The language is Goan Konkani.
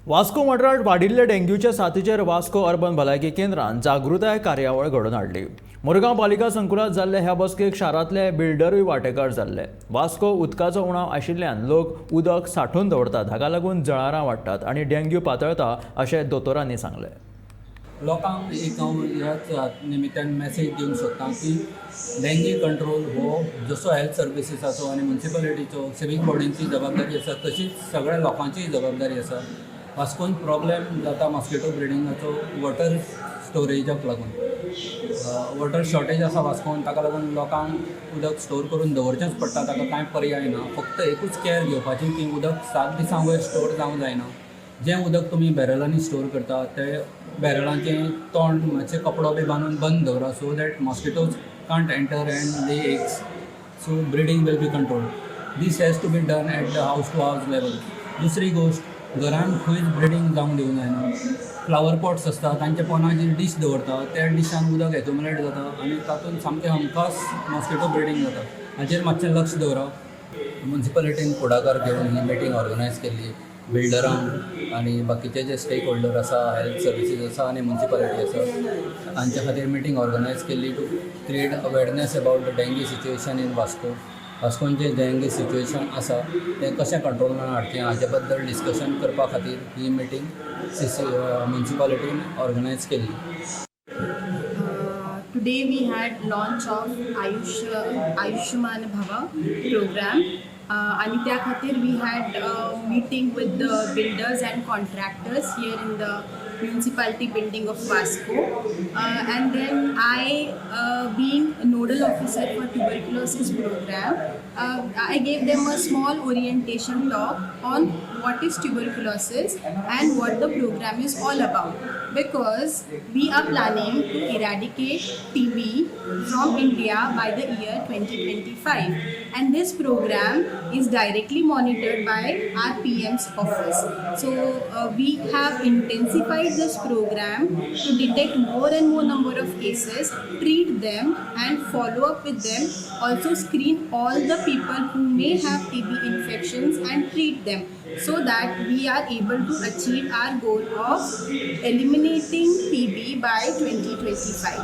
वास्को वाठारांत वाडिल्ले डेंग्यूच्या साथीचेर वास्को अर्बन भलायकी केंद्रान जागृताय कार्यावळ घडोवन हाडली. मुरगांव पालिका संकुलात जाल्ले ह्या बसकेक शारांतले बिल्डरूय वांटेकार जाल्ले. वास्को उदकाचो उणाव आशिल्ल्यान लोक उदक सांठोवन दवरतात. हाका लागून जळारां वाडटात आनी डेंग्यू पातळटा, अशें दोतोरांनी सांगलें. लोकांक एक हांव ह्याच निमित्यान मॅसेज दिवंक सोदतां की डेंगी कंट्रोल हो जसो हेल्थ सर्विसीसाचो आनी मुन्सिपालिटीचो, सिवीक बॉडींची जबाबदारी आसा, तशीच सगळ्या लोकांचीय जबाबदारी आसा. वास्कोन प्रॉब्लेम जाता मॉस्किटो ब्रिडिंगाचो वॉटर स्टोरेजाक लागून. वॉटर शॉर्टेज आसा वास्कोन. ताका लागून लोकांक उदक स्टोर करून दवरचेंच पडटा. ताका कांय पर्याय ना. फक्त एकूच कॅर घेवपाची की उदक 7 दिसां वयर स्टोर जावंक जायना. जें उदक तुमी बॅरलांनी स्टोर करता, ते बॅरलांचें तोंड मातशें कपडो बी बांदून बंद दवरा, so that mosquitoes can't enter and lay eggs, so breeding will be control. This has to be done at the house to house level. दुसरी गोश्ट, घरान खंयच ब्रिडींग जावंक दिवंक जायना. फ्लावर पॉट्स आसता, तांच्या पोंदा जी डीश दवरता, त्या डिशान उदक एक्युमुलेट जाता आनी तातूंत सामकें हमखास मॉस्किटो ब्रिडींग जाता. हाचेर मातशें लक्ष दवरप. मुन्सिपालिटीन फुडाकार घेवन ही मिटींग ऑर्गनायज केल्ली. बिल्डरांक आनी बाकीचे जे स्टेक होल्डर आसा, हेल्थ सर्विसीस आसा आनी मुन्सिपालिटी आसा, हांच्या खातीर मिटींग ऑर्गनायज केल्ली to create awareness about the dengue situation in Vasco. वास्कोन जें डेंगी सिच्युएशन आसा, तें कशें कंट्रोलान हाडचें, हाचे बद्दल डिस्कशन करपा खातीर ही मिटींग सी सी मुन्सिपालिटीन ऑर्गनायज केल्ली. Today we had launch of Ayushman Bhava program आणि त्या खातीर we had meeting with the builders and contractors here in the municipality building of Vasco. And then I, being a nodal officer for tuberculosis program, I gave them a small orientation talk on what is tuberculosis and what the program is all about. Because we are planning to eradicate TB from India by the year 2025. And this program is directly monitored by our PM's office. So we have intensified this program to detect more and more number of cases, treat them and follow up with them. Also screen all the people who may have TB infections and treat them, so that we are able to achieve our goal of eliminating TB by 2025.